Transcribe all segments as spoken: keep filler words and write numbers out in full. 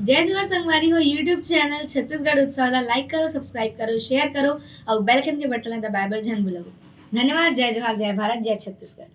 जय जोहार संगवारी हो, YouTube चैनल छत्तीसगढ़ उत्सव ला like करो, subscribe करो, share करो अउ bell icon के बटन ला दबाए बर झन भूलव। धन्यवाद। जय जोहार, जय भारत, जय छत्तीसगढ़।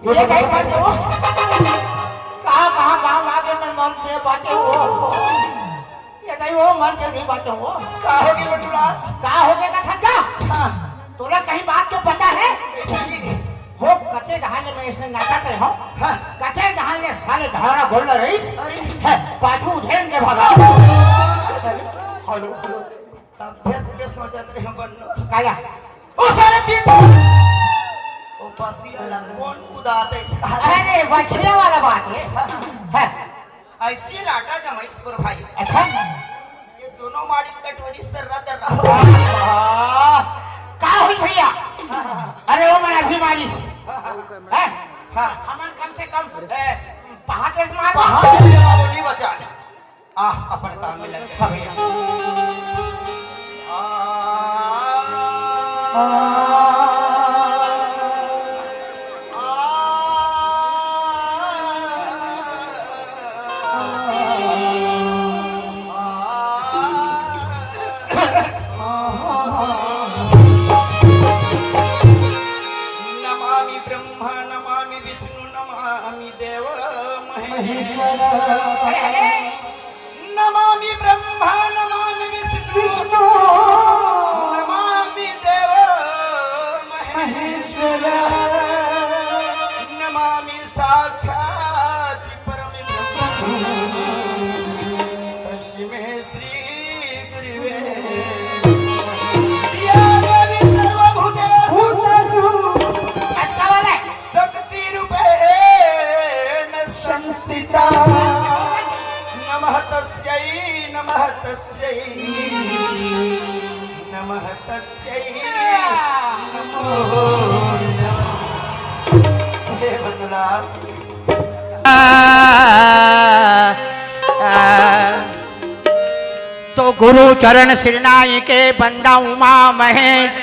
ये कहीं बाटे हो? कहाँ, कहाँ गाँव आगे में मर के बाटे हो? ये कहीं वो मर के नहीं बाटे हो? का होगे बटुला? का होगे का छक्का? हाँ। तोला कहीं बात के पता है? कैसे जी? हो कते डहान ले मैं ऐसे नाचा करे हो? हाँ। कते डहान ले साले धारा बोल रहीस? अरे। है, पाछू उधेड़ के भागा। Hello, hello. तब देश में सोचत रहे हो बन्नो। काला? ओ साले तीन। ओ बसिया ला कौन कुदाते इसका? अरे, बछिया वाला बात है। है। ऐसी लाटा जमाइस पर भाई। अच्छा। ये दोनों माड़ी कटोरी सर्रा दर्रा हो। आह, का हुई भैया? अरे, वो मन अभी मारिस। हैं? हाँ, हमन कम से कम, ए, पहाड़ के मार। पहाड़ के मार, नहीं बचा। आह, अपन काम में लग गए। हाँ भैया। आ, आ, आ, नमामि ब्रह्म, नमामि विष्णु, नमामि देव महेश्वर। नमामि ब्रह्म, नमामि विष्णु, विष्णु। नमामि देव महेश्वर। नमामि साक्षात् परम ब्रह्म। तस्मै श्री गुरुवे। या देवी सर्वभूतेषु। भूतेषु। अच्छा वाला है। शक्ति रूपेण संस्थिता। नमः तस्यै, नमः तस्यै, नमः तस्यै, नमो नमः। हे भगवान। आ, आ, तो गुरु चरण सिरनाई के बंदा उमा महेश।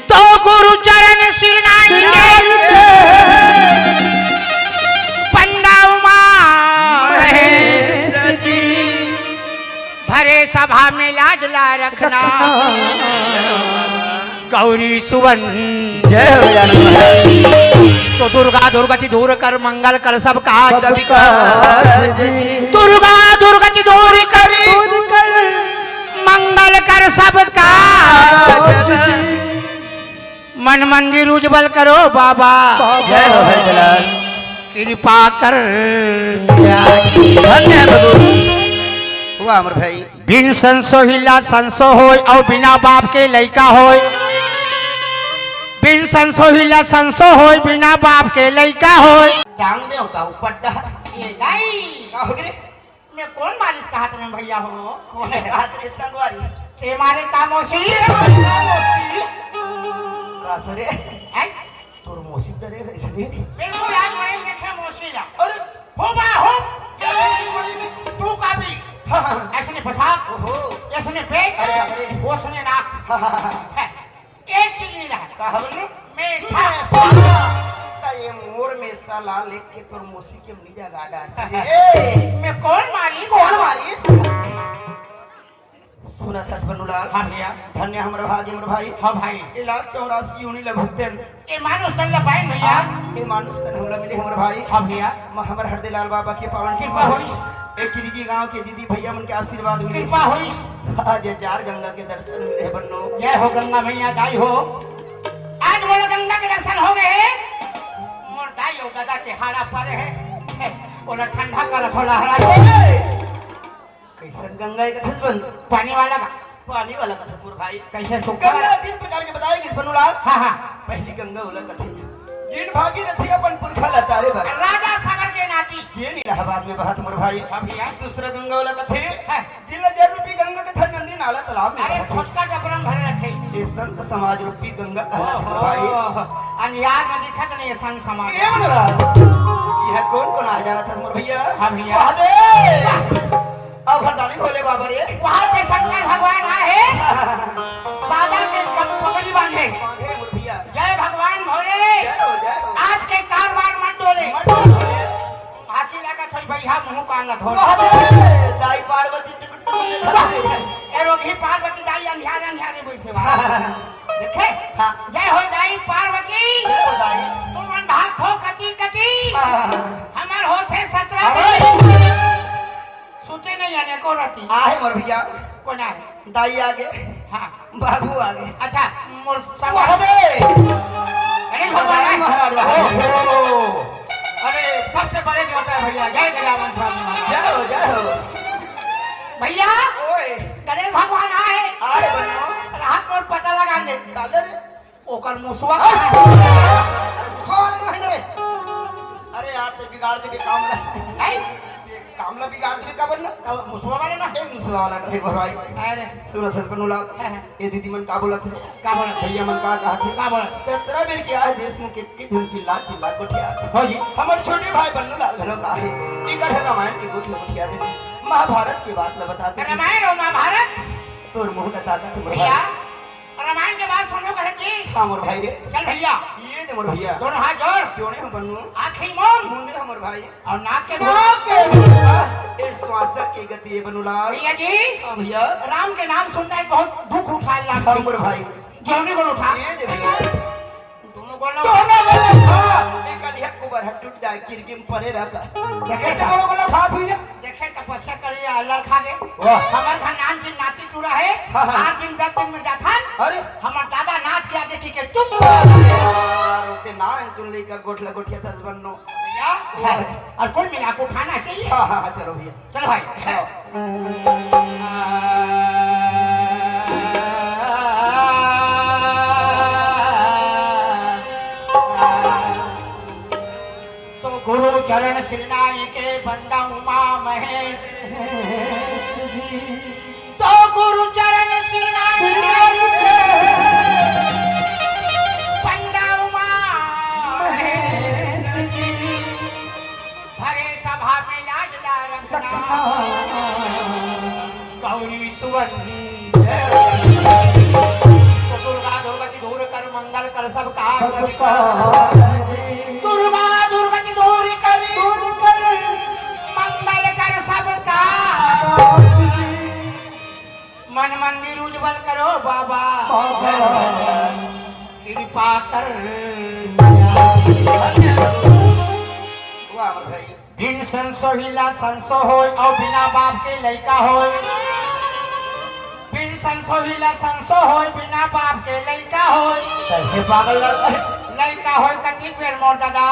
तो गुरु चरण सिरनाई के बंदा उमा महेश। भरे सभा में लाज ला रखना। गौरी सुवन। जय हो जानी। तो दुर्गा दुर्गति दूर कर, मंगल कर सब काज विकास। दुर्गा दुर्गति दूर कर, मंगल कर सब काज। मंदिर उज्जवल करो बाबा। जय हो हर जलाल। कृपा कर। धन्य है प्रभु। वाह अमर भाई। बिन संसोहिला संसो होय, अउ बिना बाप के लइका होय। बिन संसोहिला संसो होय, बिना बाप के लइका होय। टांग दे का ऊपर डहा। ये दाई। का हो गे रे? मैं कोन मारिस कहत रहे भैया हो? कोन कहत रहे संगवारी? ते मारे का मौसी? का सरे? हैं? तोर मौसी डरे है इसलिए। बिल्कुल आज मरे देखे मौसी ला। अरे! हो बा हो। क्या है मरे में? तू का भी। हाँ, हाँ, हाँ। ऐसने पोशाक। ओहो। ऐसने पेट। अरे बाप रे। ओसने नाक। हाँ, हाँ, हाँ, हाँ। है। एक चीज नहीं रहा। का हवन? मैं था। मैं था। ता ये मोर में सला लेके तोर मौसी के मुंह जगा डाल। ए! मैं कोन मारिस? कोन मारिस? सुनत हस बन्नूलाल? हाँ भैया। धन्य हमर भाग, हमर भाई। हाँ भाई। ये लाख चौरासी योनि ला भुगतन। ये मानुष तन ला पाएन भैया। हाँ, ये मानुष तन हमला मिले हमर भाई। हाँ भैया। म-, हमर हरदेलाल बाबा के पावन कृपा कृपा होइस। होइस। ए किरगी गांव के दीदी भैया मन के आशीर्वाद मिले। कृपा होइस। आज ये चार गंगा के दर्शन मिले हे बन्नो। जय हो गंगा मैया दाई हो। आज मोला गंगा के दर्शन हो गए हे। मोर दाई अउ दादा के हाड़ा परे हे। ओला ठंडा कर थोड़ा हरा। कैसन गंगा हे कथस बन? पानी वाला का? पानी वाला कथस मोर भाई। कैसे सूखा गंगा वाला? तीन प्रकार के बताए गिस बन्नूलाल। हाँ, हाँ। पहली गंगा ओला कथे, जिन भागी रथे अपन पुरखा ला तारे बर। राजा सागर के नाती। जेन इलाहाबाद में बहत मोर भाई। हाँ भैया। दूसरा गंगा ओला कथे, हाँ। जिन ला जल रूपी गंगा कथे नंदी नाला तालाब में अरे बहत हे। छोटका डबरा में भरे रथे। ये संत समाज रूपी गंगा कहलाथे मोर भाई। ओहो, अंधियार में दिखत नहीं ये संत समाज। ये बन्नूलाल, ये कोन-कोन आ जाना था मोर भैया? हाँ भैया। महादेव। अउ घरदानी भोले बाबा रे। वहाँ पे शंकर भगवान आए हैं। सादा के कम पगड़ी बांधे। बांधे मोर भैया। जय भगवान भोले। जय हो, जय हो। आज के कारोबार मत डोले। मत डोले। फांसी लगा थोड़ी भैया मुंह कान ला धोले। बाप रे, दाई पार्वती टुक टुक देखत हे। ए रोगी पार्वती दाई अंधियारे अंधियारे बैठे बा। देखे? हाँ। जय हो दाई पार्वती। जय हो दाई। तुमन भाग हो कति कति। हाँ। हमर होथे सत्रह अरे। कति। सुते नहीं अनेको रति। आहे मोर भैया। कोन आहे? दाई आगे। हाँ। बाबू आगे। अच्छा, मोर सब वाह बे। गणेश भगवान है। महाराज, वाह। ओहो। अरे, सबसे बड़े देवता है भैया। जय गजानन स्वामी महाराज। जय हो, जय हो। भैया, ओए। गणेश भगवान आए। आए बन्नो। रात मोर पता लगा दे। काले रे। ओकर मुसवा हाँ? कहाँ है? अरे मुसवा वाला नहीं रे। अरे यार, ते बिगाड़ देबे काम ला। हैं? ते काम ला बिगाड़ देबे का बन्नो? तो मुसवा वाला ना? ए, मुसवा वाला नहीं भाई। अरे। सुनत हस बन्नूलाल। हाँ, हाँ। ए दीदी मन का बोलत हे? का बोलत? भैया मन का कहत हे? का बोलत? तेतरा बेर के आए देश में के, के धुन चिल्ला चिल्ला गोठिया। हो जी। हमर छोटे भाई बन्नूलाल घलो का हे। ई गढ़ रामायण के गोठ ल गोठिया देतिस। महाभारत के बात ल बता देतिस। रामायण अउ महाभारत? तोर मुंह का ताकत हे मोर भैया। भाई। रामायण के बात सुनो कहे जी। हाँ मोर भाई रे। चल भैया। ये दे मोर भैया। दोनों हाथ जोड़। क्यों नहीं हम बन्नू? आँखी मूंद। मूंद हमर भाई। अउ नाक के नाक के। ए श्वास के गति ये बन्नूलाल। भैया जी। हाँ भैया। राम के नाम सुनना एक बहुत दुख उठाए लाग हाँ मोर भाई। क्यों नहीं बोल उठा? ये दे भैया। दोनों गोला दोनों गोला उठा। एक अलिया कुबर हट टूट जाए, किरकिम परे रह कर। देखे देखे तो दोनों गोला उठा हुई ना। देखे तपस्या करे या अल्लाह खा गए। वाह। हमर घर नान जी नाती टूरा है। हाँ, हाँ। आठ दिन दस दिन में जाथन। अरे। हमर दादा नाच के आगे की के चुप। यार, ओके नान चुन लेकर गोठला गोठिया सज बन्नो। भैया, और कुल मिला के उठाना चाहिए। हाँ, हाँ, हाँ, चलो भैया। चलो भाई। हाँ। तो गुरु चरण सिरनाई के बंदा उमा महेश। तो गुरु चरण सिरनाई के बंदा उमा महेश जी। भरे सभा में लाज ना रखना। गौरी सुवंती। तो दुर्गा दुर्गति दूर कर मंगल कर सबका। दुर्गा दुर्गति दूर कर। मंगल कर सबका। मन मंदिर उज्जवल करो बाबा। कृपा कर। वाह भाई। बिन संसोहिला संसो होय, अउ बिना बाप के लइका होय। बिन संसो ही ला संसो होय, बिना बाप के लइका होय। कैसे पागल लड़का है? लइका होय कतिक बेर मोर दादा,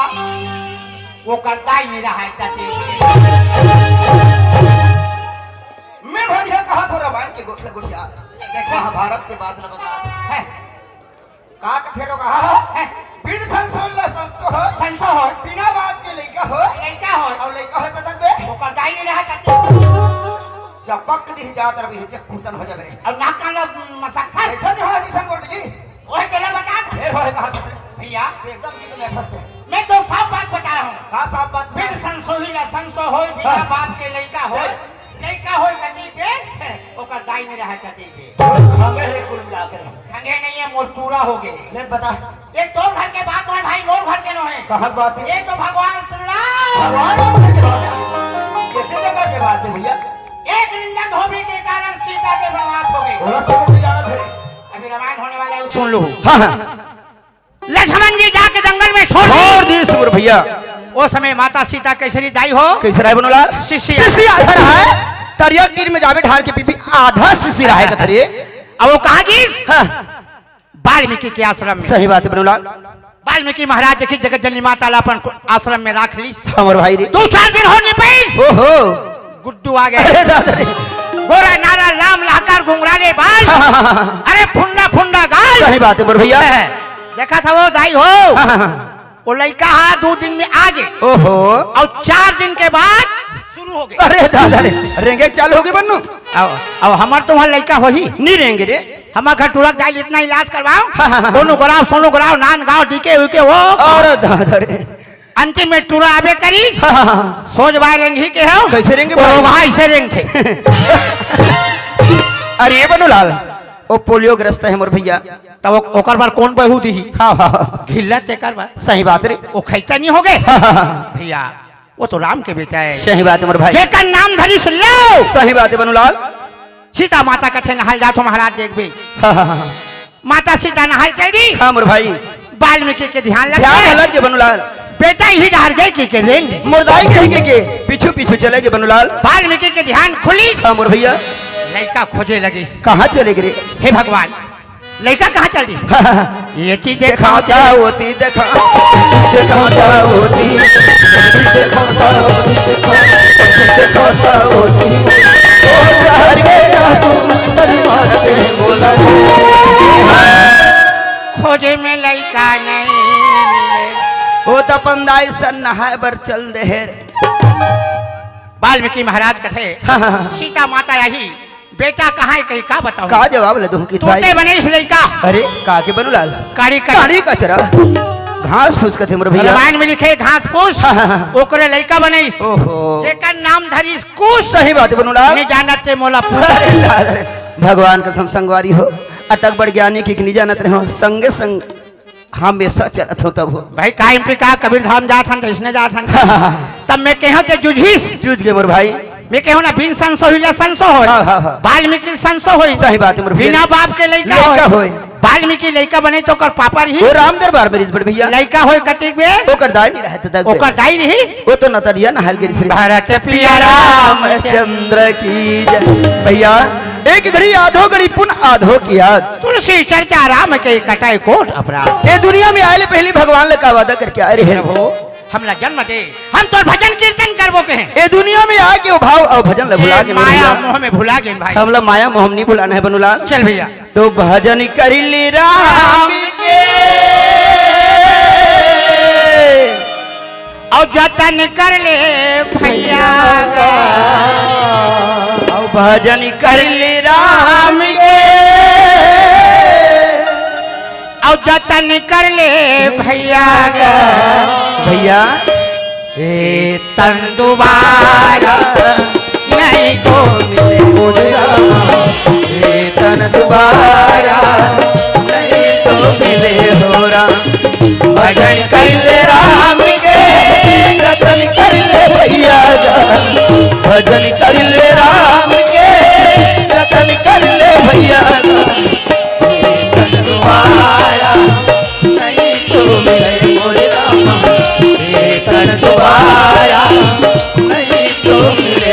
ओकर दाई नइ रहय कतिक बेर। मैं भरिया कहा थो रामायण के गोठ ल गोठिया। देखो। महाभारत के बात ल बता। है। का कथे रो कहा? है। बिन संसो ही ला संसो होय। संसो होय। बिना बाप के लइका होय। लइका होय। अउ लइका होय कतिक बेर? ओकर दाई नइ रहय कतिक। चपक दिही जात रवि हे, चेक फूटन हो जाबे रे। अउ नाक कान ला मसक था। ऐसा नहीं हो, ऐसा बोल जी। ओहे तेला बता था। फिर होय कहा था। भैया। एकदम जी तुम्हें फंसते हैं। मैं तो साफ बात बताया हूँ। का साफ बात? बिन संसो ही ला संसो होय, बिना हाँ। बाप के लइका होय। हाँ। लइका होय कतिक बेर, ओकर दाई नइ रहय कतिक बेर। हमें है कुल मिला कर। संगे नहीं है, मोर पूरा हो गए। ले बता। ये तोर घर के बात नोहे भाई, मोर घर के नोहे। कहाँ बात है? ये तो भगवान श्री राम। भगवान राम घर के बात है। ये तो जगह के बात है भैया। एक निंदा धोबी के कारण सीता के वनवास हो गए। थोड़ा सा भी जाना धरे। अभी रामायण होने वाला है, सुन लो। हाँ, हाँ। लक्ष्मण जी जाके जंगल में छोड़ दी। छोड़ दी सुर भैया। ओ समय माता सीता कैसे रही दाई हो? कैसे रहे बनोलाल? शिष्य। शिष्य आधा रहा है। तरिया तीर में जावे ढार के पीपी आधा शिष्य रहा है कथरे। अब वो कहाँ गिस? हाँ। वाल्मीकि के आश्रम में। सही बात है बनोलाल। वाल्मीकि महाराज देखी जगत जननी माता ला अपन आश्रम में राख लीस। हमर भाई रे। दो चार दिन हो नइ पाइस। ओहो। गुड्डू आ गए। अरे दादा रे। गोरा नारा लाम लहकार घुंघराले बाल। हाँ, हाँ, हाँ, हाँ। अरे फुंडा फुंडा गाल। सही बात है मोर भैया। देखा था वो दाई हो। हाँ, हाँ, हाँ। वो लइका हा दो दिन में आ गए। ओहो। अउ चार दिन के बाद शुरू हो गए। अरे दादा रे, रेंगे चालू हो गए बन्नू। अब, अब हमर तो वहाँ लइका होही। नहीं रेंगे रे। हमर घर टूरा के जाइल इतना इलाज करवाओ। हाँ, हाँ, हाँ। सोनू कराओ, सोनू कराओ, नान गाओ, डीके उके हो। अरे दादा रे। अंतिम में टूरा आबे करिस। हाँ, हाँ, हाँ। सोच बाय रेंगही के हो। कैसे रेंगे वो भाई? भाई से रेंगथे। अरे बनोलाल, वो पोलियो ग्रस्त है मोर भैया। तब ओ-, ओकर बर कौन बहू दिही? हाँ, हाँ, हाँ। घिल्ला तेकर बर। सही बात रे। वो खैचा नहीं हो गए? हाँ, हाँ, हाँ। भैया, वो तो राम के बेटा है। सही बात है मोर भाई। जेकर नाम धरिस लो। सही बात है बनोलाल। सीता माता कथे नहाय ल जाथो महाराज देखबे। हाँ, हाँ, हाँ। माता सीता नहाय ल चल दी। हाँ मोर भाई। वाल्मीकि के ध्यान लग ध्यान गए। लग गए बनोलाल। बेटा ही डहर गए कि के रेंग। मोर दाई कहे के, के पीछू पीछू चले गए बनोलाल। वाल्मीकि के ध्यान खुलिस। हाँ मोर भैया। लइका खोजे लगिस। कहाँ चले गए रे? हे भगवान, लइका कहाँ चल दिस? ये चीज देखा देखाता होती, देखा, देखाता होती, देखाता होती, देखाता होती। ओ प्यार के जादू, परिवार से बोला। खोजे में लइका नहीं मिले। वो तो अपन दाई सन नहाय बर चल दे हे रे। वाल्मीकि महाराज कथे, हाँ, हाँ, हाँ। सीता माता आही, बेटा कहाँ है कहीं का बताऊं? का जवाब ले दूं कि तोते भाई? बने इस लइका। अरे, का के बनोलाल? काड़ी का काड़ी कचरा। घास फूस कथे मोर भैया। रामायण में लिखे घास फूस, हाँ, हाँ, हाँ। ओकरे लइका बने इस। ओहो। जेकर नाम धरिस कुश। सही बात है बनोलाल। नहीं जानत ते मोला पूछ। अरे, अरे, भगवान कसम संगवारी हो। अतक बड़ ज्ञानी कि नहीं जानत रहे हो। संगे संग हमेशा चलत हो तब हो। भाई, कायम पे का कबीर धाम जात हन, तो इसने जात हन। तब मैं कहो ते जुझिस। जुझ गए मोर भाई। मैं कहो ना, बिन संसो ही ला संसो होय। हाँ, हाँ, हाँ। वाल्मीकि संसो होय। सही बात है मोर भैया। बिना बाप के लइका लइका होय। होय। वाल्मीकि लइका बने तो ओकर पापा रही। वो राम दरबार में रिझ बड़ भैया। लइका होय कतिक बेर? ओकर दाई नहीं रहे तक। ओकर दाई रही। वो तो नतरिया नहाय ल गिरिस रे। भरत पिया रामचंद्र की जय। भैया, एक घड़ी आधो घड़ी पुन आधो किया। तुलसी चर्चा राम के कटाई कोट अपराध। ये दुनिया में आए ले पहली भगवान ले का वादा करके आए रहे? प्रभु, हमला जन्म दे, हम तोर भजन कीर्तन करबो कहे। ये दुनिया में आके वो भाव अउ भजन ले भुला ए, के माया भैया। मोह में भुला गए भाई। हमला माया मोह नहीं भुलाना है बनोलाल। चल भैया। तो भजन कर ले राम के। अउ जतन कर ले भैया गा। अउ भजन कर ले राम के। अउ जतन कर ले भैया गा। भैया। ए तन दोबारा नहीं तो मिले हो राम। ए तन दोबारा नहीं तो मिले हो राम। भजन कर ले राम के, जतन कर ले भैया गा। भजन कर ले राम के, जतन कर ले भैया गा। ये तन दोबारा नहीं तो मिले मोरे राम। ये तन दोबारा नहीं तो मिले।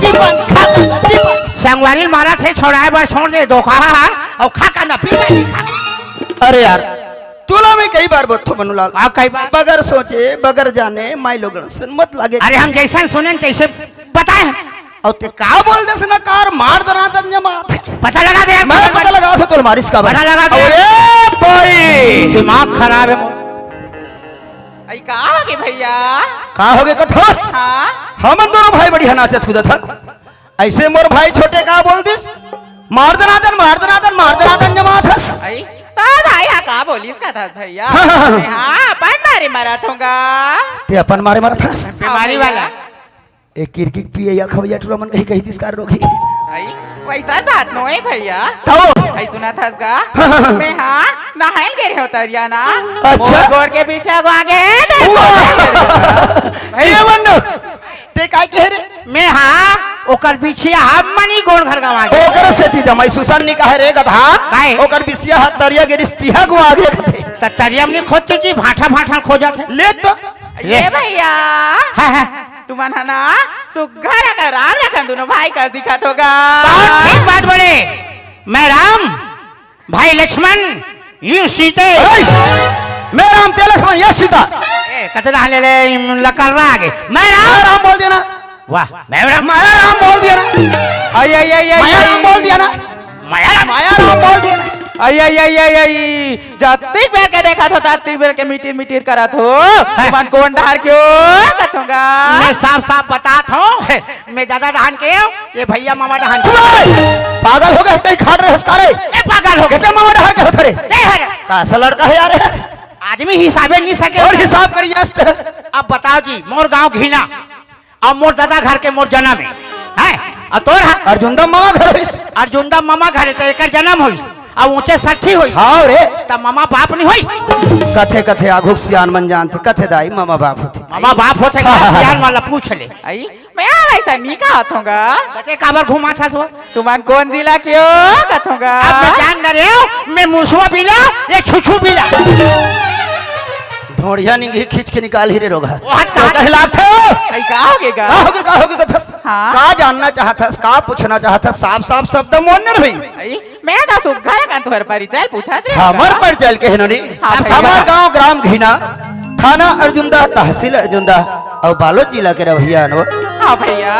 पी पान, खा कांदा, पी पान। संगवारी मारा थे छोड़ाए बर छोड़ दे दो, खा, खा, खा, अउ खा कांदा, पी पान, खा। अरे यार, तोला मैं कई बार बोलथों मनुलाल। का कई बार? बगर सोचे, बगर जाने, माईलोगन सुन मत लागे। अरे हम जैसन सुनेन तैसे बताए हम। अउ ते का बोल देस ना कार, मार दना दन जमात। पता लगा दे यार, मैं पता लगा सो तोर मारिस का बता लगा दे। अरे भाई। दिमाग खराब है मोर। अई का होगे भैया? का होगे कथस? हाँ? हमन दोनों भाई बढ़िया नाचत कूदत हन। अइसे मोर भाई छोटे का बोल दिस? मार दना दन, मार दना दन, मार दना दन जमात हस। अई, त तो भाई हा का बोलिस कथस भैया? हाँ, हाँ, हाँ। मैं हा अपन मारे मरत हों गा। ते अपन मारे मरत हा? बीमारी वाला। ए किरकिक पिए या खवैया टूरा मन कही कही दिस का रोगी। भाई, वैसा बात नोहे भैया। तो? भाई सुनत हस गा? हाँ, हाँ, हाँ। मैं हा नहाइल गे रेहों तरिया ना। अच्छा। मोर गोड़ के पीछे आगू आगे। वाह! भैया बन्नू, ते काय कहे रे? मैं हा ओकर बिछिया हा मनी गोड़ घर गंवा गे। ओकर सेती जमाई सुसन नी कहे रे गधा। काहे? ओकर बिछिया हा तरिया गे रिस तिहा गंवा गे कथे। त तरिया म नी खोजथे कि भाठा भाठा खोजथे। ले तो। ये भैया। हाँ, हाँ। तुमन हा ना सुग्घर अकन राम लखन दूनों भाई कस दिखत हो गा। बहुत ठीक बात बोले। मैं राम, भाई लक्ष्मण, ये सीते। ए, मैं राम ते लक्ष्मण, ये सीता। ए, कतना ले ले, लकर रहा आगे। मैं राम। मैं राम बोल देना। वाह, मैं राम। मैं राम बोल देना। आई, आई, आई, आई, मैं राम आई। बोल देना। मैं राम। मैं राम बोल देना। आई, आई, आई, आई, आई। जत्तिक बेर के देखत हो, तत्तिक बेर के मिटिर, मिटिर करत हो। हैं? तुमन कोन डहर के हो? कथों गा। मैं साफ, साफ बतात हों। मैं दादा डहर के हों। ये भैया मामा डहर। चुप रहे! पागल हो गे, कहीं खाट रहे हस का रे? ए, पागल हो गे। कितने मामा डहर के होत रे? ते हर। का सा लड़का हे यार? आदमी हिसाबे नी सके। अउ हिसाब करिए हस ते। अब बताओ जी, मोर गांव घीना, अउ मोर दादा घर के मोर जनम हे, हैं? अउ तोर हा? अर्जुंदा मामा घर होइस। अर्जुंदा मामा घर हे, त एकर जनम होइस, अउ ऊंचे सट्ठी होइस। हाँ रे। त मामा बाप नी होइस। कथे, कथे आघुक सियान मन जानथे, कथे दाई मामा बाप होथे। मामा बाप होथे, हाँ, हाँ, हाँ। सियान वाला पूछ ले। आई? मैं वैसा नी कहत हों गा। बचे काबर घुमाथस वो? तुमन कोन जिला के हो कथों गा? अब मैं जान डरेंव, मैं मुसवा बिला, ये छुछू बिला। ढोड़िया निंगी खींच के निकालही रे रोगहा। ओ, हट, तो हट। कहे लागथे। आई, का हो गे गा? का हो गे, का हो गे कथस? हाँ। का जानना चाहथस, का पूछना चाहथस? साफ साफ शब्द म बोल न रे भई। आई? मैं तो सुग्घर अकन तुंहर परिचय पूछत रेहेंव। हमर परिचय ल कहे नोनी। हाँ भैया। हमर गांव ग्राम घीना, थाना अर्जुंदा, तहसील अर्जुंदा, अउ बालोद जिला के रहवइया अन वो। हाँ भैया।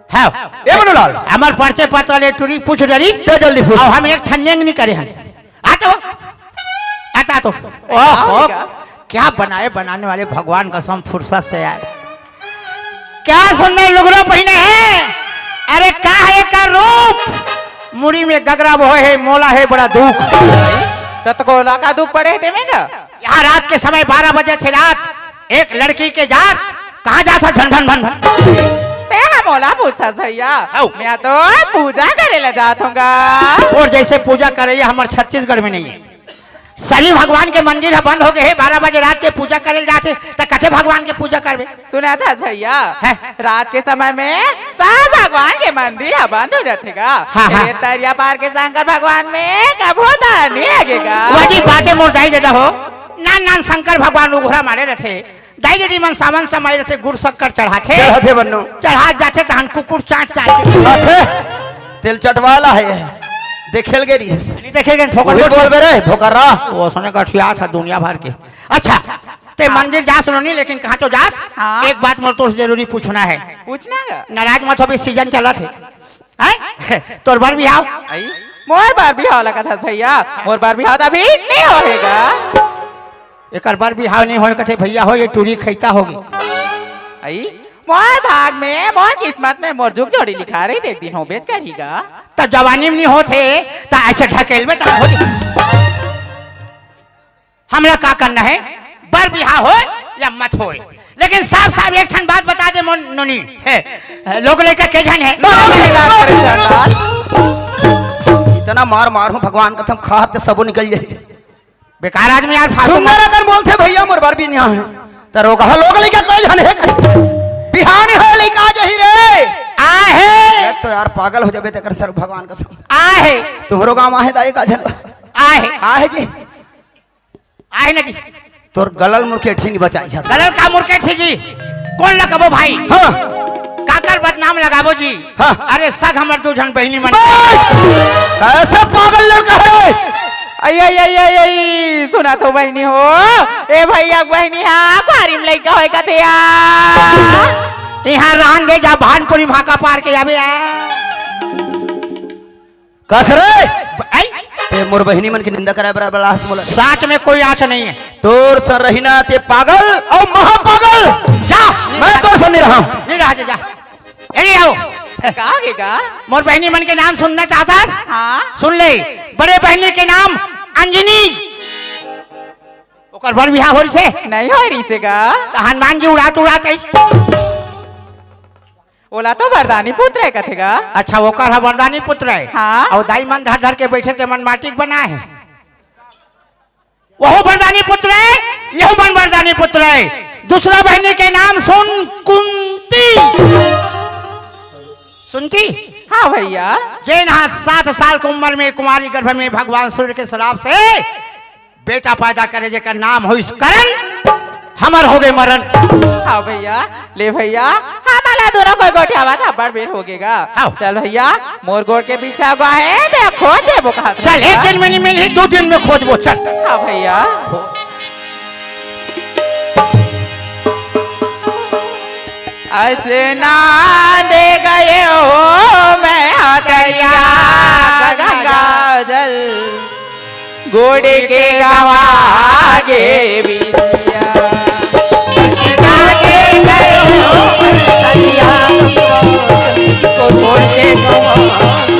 हाँ। ए मनुलाल। हमर परिचय पत्र ले टूरी पूछ डरिस। ते जल्दी पूछ। अउ हम एक ठन नेंग नी करे हन। आ तो। आ तो, आ तो। ओहो। का हो गे गा? क्या बनाए बनाने वाले भगवान कसम फुरसत से यार। क्या सुंदर लुगरा पहिने हे। अरे का हे एकर रूप। मुड़ी में गगरा बोहे हे, मोला हे बड़ा दुख। त तोला का दुख पड़े हे तेमे गा? यहाँ रात के समय बारह बजे थे रात, एक लड़की के जात, कहाँ जात हे भन भन भन भन। ते हा मोला पूछत भैया। हौ। मैं तो पूजा करे ला जात हों गा। अउ जइसे पूजा करे, ये हमर छत्तीसगढ़ में नहीं हे। शनि भगवान के मंदिर ह बंद हो गे हे, बारह बजे रात के पूजा करे ल जाथे, त कथे भगवान के पूजा करबे। सुनत हस भैया, हैं? रात के समय में सब भगवान के मंदिर ह बंद हो जाथे गा। हाँ, हाँ। ए तरिया पार के शंकर भगवान में कभू ताला नी लगे गा। वही बात हे मोर दाई ददा हो, नान नान शंकर भगवान उघरा मारे रथे। दाई ददी मन सावन समय रथे, गुड़ शक्कर चढ़ाथे। चढ़ाथे बन्नू। चढ़ा जाथे तहन कुकुर चाट चाट के। आथे। तेल चटवाला हे। देखे ल गे रिहिस। नहीं देखे ल गे, फोकट वही बोल बे रे, भोकर्रा। वो सुने गठिया था दुनिया भर के। अच्छा, ते मंदिर जास नोनी, लेकिन कहाँ तो जास? हाँ। एक बात मोर तोर से जरूरी पूछना हे। पूछना हे? नाराज मत हो, अभी सीजन चलत हे। हैं? तोर बर बिहाव? आई? मोर बर बिहाव लगत हस भैया? मोर बर बिहाव त अभी नी होहे गा। एकर बर बिहाव नी होय कथे भैया हो, ये टूरी खैता होगे। आई, मोर भाग में, मोर किस्मत में, मोर जुग जोड़ी लिखा रही, एक दिन होबेच करही गा। त जवानी में नी होत हे, त अइसे ढकेलबे त होही। हमला का करना हे, बर बिहाव होय या मत होय, लेकिन साफ साफ एक ठन बात बता दे मोर नोनी, हे, लोग लइका के झन हे? इतना मार मार हूँ भगवान कसम, खात ते सबो निकल जाही। बेकार आदमी यार, फालतू सुंदर मत। अकन बोलथे भैया, मोर बर बिहाव हे। त रोगहा लोग लइका कोई झन हे। बिहाव नी होय लइका जही रे। आहे। तो यार पागल हो जाबे तेकर सर भगवान कसम। आहे। तुम्हरो गांव आहे दाई का झन? आहे। आहे जी। आहे ना जी। तोर गलल मुरकेठी नी बचाई जात। गलल का मुरकेठी जी? कोन लगाबो भाई? हाँ। काकर बदनाम लगाबो जी? हाँ। अरे सग हमर दू झन बहिनी मन। बस! कैसे पागल लड़का हे? आई, आई, आई, आई, आई, सुना तो बहिनी हो। ए भैया बहिनी हा, कुआरी में लइका होय कथे या। इहाँ रांधे जा भानपुरी भाका पार के आबे आ। कस रे? आई? ते मोर बहिनी मन के निंदा कराय बराबर आस मोला। साँच में कोई आँच नहीं है। तोर सरहिना ते पागल अउ महापागल। जा। मैं तोर संग नहीं रहा। नहीं रहा, जा, जा। ए, आओ। का होगे गा? मोर बहिनी मन के नाम सुनना चाहता है? हाँ। सुन ले। बड़े बहिनी के नाम अंजनी, ओकर बर बिहाव हो रहिसे। नहीं हो रहिसे गा। त हनुमान जी उड़ात उड़ात आइस। ओला तो वरदानी पुत्र हे कथे गा। अच्छा, ओकर ह वरदानी पुत्र हे। हाँ। अउ दाई मन धर धर के बइठे ते मन माटी के बना हे। वहू वरदानी पुत्र हे, यहू मन वरदानी पुत्र हे। दूसरा बहिनी के नाम सुन कुंती। सुनती? हाँ भइया। जेन हा सात साल के उम्र में कुंवारी गर्भ में भगवान सूर्य के श्राप से बेटा पैदा करे, जेकर नाम होइस करण, हमर होगे मरण। हाँ भइया, ले भइया, हमला दोनों कोई गोठियावत अब्बड़ बेर होगे गा। हाँ। चल भइया, मोर गोड़ के पीछे अगवा हे, देखो देबो कहा। चल, एक दिन में नहीं मिलही, दू दिन में खोजबो, चल। हाँ भइया। अइसे ना दे गए हो मैं हथरिया गंगा जल, गोड़ के गवा गे बिटिया। अइसे ना दे गए हो मैं हथरिया, गोड़ के गवा